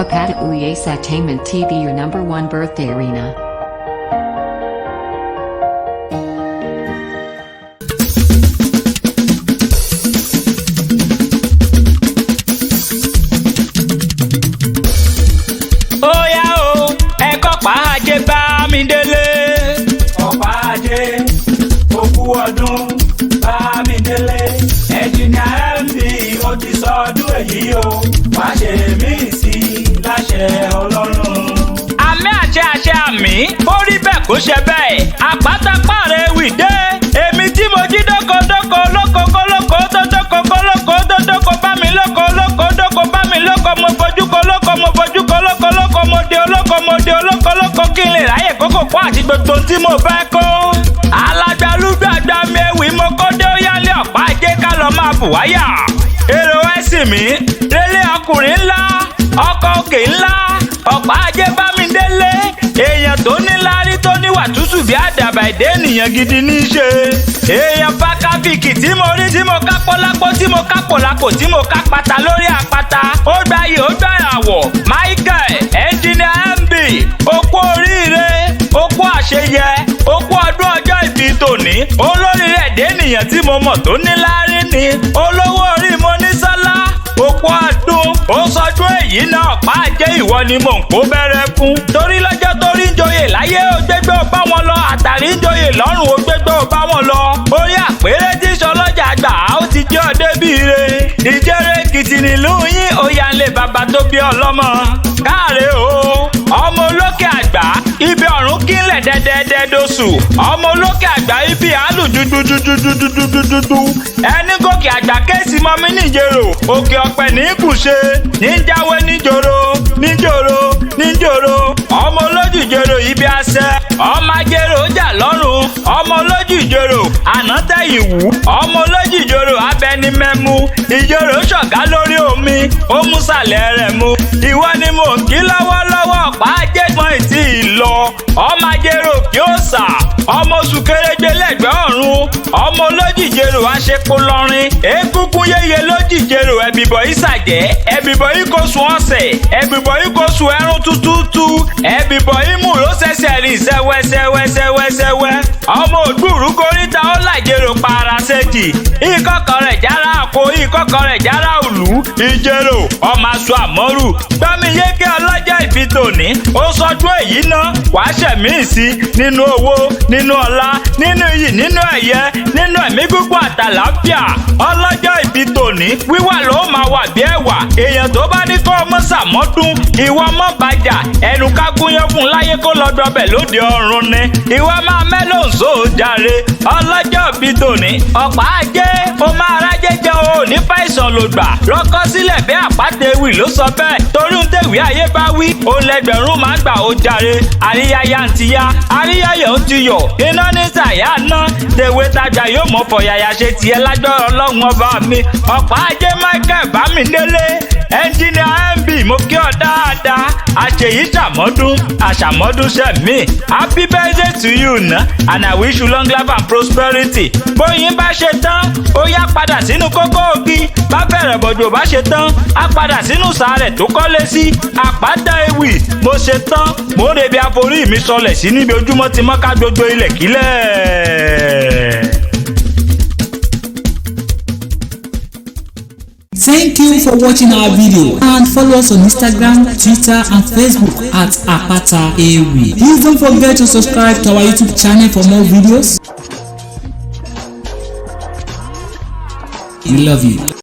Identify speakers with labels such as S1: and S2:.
S1: Apata Uyes Attainment TV, your number one birthday arena.
S2: Ó yá o, ẹ̀kọ́ pàájẹ́ bá mi délé.
S3: Ọ̀pá ajé, òkú ọdún, bá mi délé. Ẹnjìnìà MB, ó ti sọ ọdún èyí o, wá ṣe mí sí láṣẹ Ọlọ́run.
S2: Àmì àṣẹ, àṣẹ, àmì ó rí bẹ́ẹ̀, kó ṣe bẹ́ẹ̀. Àpátápàrẹ̀ ewì dé. Èmi tí mo jí dókodóko lóko kólóko tó dóko kólóko tó dóko bá mi lóko lóko dóko bá mi lóko, mo fojú kólóko, mo fojú kólóko lóko, mo di olóko, mo di olóko lóko, kí n lè ráyè kókò kó àti gbogbo ohun tí mo fẹ́ kó. Alágbálúgbàgbà mi ewì mo kó dé, ó yálé ọ̀pá ajé ká lọ máa bù wáyà. Èrò ẹ̀sìn mi rélé, ọkùnrin ńlá, ọkọ̀ òkè ńlá, ọ̀pá ajé bá mi délé. Èèyàn tó ní láárí, tó níwà tútù bí àdàbà èdè, ènìyàn gidi ní í ṣe. Èèyàn pákáfíkì tí mo rí, tí mo ká pọ́lápọ́, tí mo ká pòlápò, tí mo ká pata lórí àpáta, ó gbayì, ó gbà àwọ̀. Michael Engineer MB, okú oríire, okú àṣeyẹ, okú ọdún ọjọ́ ìbí tòní. Olórí rẹ̀ dé, ènìyàn tí mo mọ̀ tó ní láárí ni. Olówó orí mo ní sọ́lá, òpó ọdún ó sọdún èyí náà. Pàjẹ́ ìwọ ni mò ń kó bẹ̀rẹ̀ fún. Torí lọ́jọ́ torí ń joyè láyé, ó gbégbé ó bá wọn lọ. Àtàrí ń joyè lọ́rùn, ó gbégbé ó bá wọn lọ. Orí àpérè tí sọlọ́jà gbà á, ó ti jẹ́ ọdẹ bíire. Ìjẹ́rẹ́ Èkìtì nílùú yín, ó yà ń lé bàbá tó bí ọlọ́mọ. Káàrè o, ọmọ olókè àgbà ibi ọ̀run kílẹ̀ dẹ́dẹ́dẹ́ dóṣù. Ọmọ olókè àgbà ibi àálù dúdúdúdúdúdúdúdú. Ẹni gòkè àgbà kéèsì mọ́mí níjẹ̀rò òkè ọ̀pẹ ní kùṣe níjàwé níjòrò níjòrò níjòrò. Ọmọ olójú ìjòrò ibi àṣẹ, ọmọ ajérò jà lọ́rùn. Ọmọ olójú ìjòrò ànátẹ̀yìn wù. Ọmọ olójú ìjòrò abẹnimẹ́mú. Ìjòrò ṣọ̀gá lórí omi, ó mú sàlẹ̀ rẹ̀ mu. Ìwọ ni mò ń kí lọ́wọ́lọ́wọ́. Ọ̀pá ajégbọ́n ìtì ìlọ, ọmọ ajérò kí ó sà, ọmọ oṣù kéréje lẹ́gbẹ̀ẹ́ ọ̀run. Ọmọ olójìjèrò aṣepo lọrin, egungun yéye lójìjèrò. Ẹ̀bìbọ̀ ìsàjẹ́, ẹ̀bìbọ̀ yìí kò sùn ọ̀sẹ̀, ẹ̀bìbọ̀ yìí kò sùn ẹrun tútútú, ẹ̀bìbọ̀ yìí mú ló ṣẹ̀ṣẹ̀ rìn sẹ́wẹ́sẹ́wẹ́sẹ́wẹ́sẹ́wẹ́. Ọmọ ògbúrú koríta ó làjèrò parasẹ́jì, ìkọ̀kọ̀ rẹ̀ jára àpò, ìkọ̀kọ̀ rẹ̀ jára òlú. Ìjèrò ọmọ aṣọ àmọ́rù gbọ́mi yékè. Ọlọ́jọ́ ìbí tòní, ó sọdún èyí ná, wàá ṣẹ̀mí sí nínú owó, nínú ọlá, nínú iyì, nínú ẹ̀yẹ, nínú ẹ̀mí gígùn àtàlàáfíà. Ọlọ́jọ́ ìbí tòní, wíwà ló máa wà bí ẹ̀wà. Èèyàn tó bá ní kó ọmọ sàmọ́dún, ìwọ mọ́ bàjá ẹnu ká gúnyán fún láyé, kó lọ dọbẹ̀ lóde ọ̀run ni. Ìwọ máa mẹ́lòǹsó jàre. Ọlọ́jọ́ ìbí tòní, ọ̀pá ajé, ó máa rájẹ́ jẹ́ o, ní fàìsàn ló gbà rọ́kọ́ sílẹ̀ bí àpáta. Ewì ló sọ bẹ́ẹ̀, torí ń tẹ̀wé ayé bá wí òun lẹ́gbẹ̀rún máa gbà ó jàre. Àríyáyá ń ti yá, àríyáyá ń ti yọ̀, iná ní sàyà ná tèwé tajà yóò mọ̀ fọ̀yàyà ṣe tiẹ̀ lágbára Ọlọ́run ọba mi. Ọ̀pá ajé Michael Bámidélé Ẹnjìnìà MB, mo kí ọ dáadáa. Àṣeyí ṣàmọ́dún, àṣàmọ́dún ṣẹ̀mí. Happy birthday to you ná, and I wish you long life and prosperity. Bóyin bá ṣe tán, ó yá padà sínú kókó ògì. Bá bẹ̀rẹ̀ bọ̀jọ̀ bá ṣe tán, á padà sínú sàárẹ̀ tó kọ́lé sí àpáta. Ewì mo ṣe tán, mo rebi àforí mi sọlẹ̀ sí níbi ojúmọ́ ti mọ́ ká gbogbo ilẹ̀ kílẹ̀.
S4: Thank you for watching our video and follow us on Instagram, Twitter and Facebook at Apata Ewi. Please don't forget to subscribe to our YouTube channel for more videos. We love you.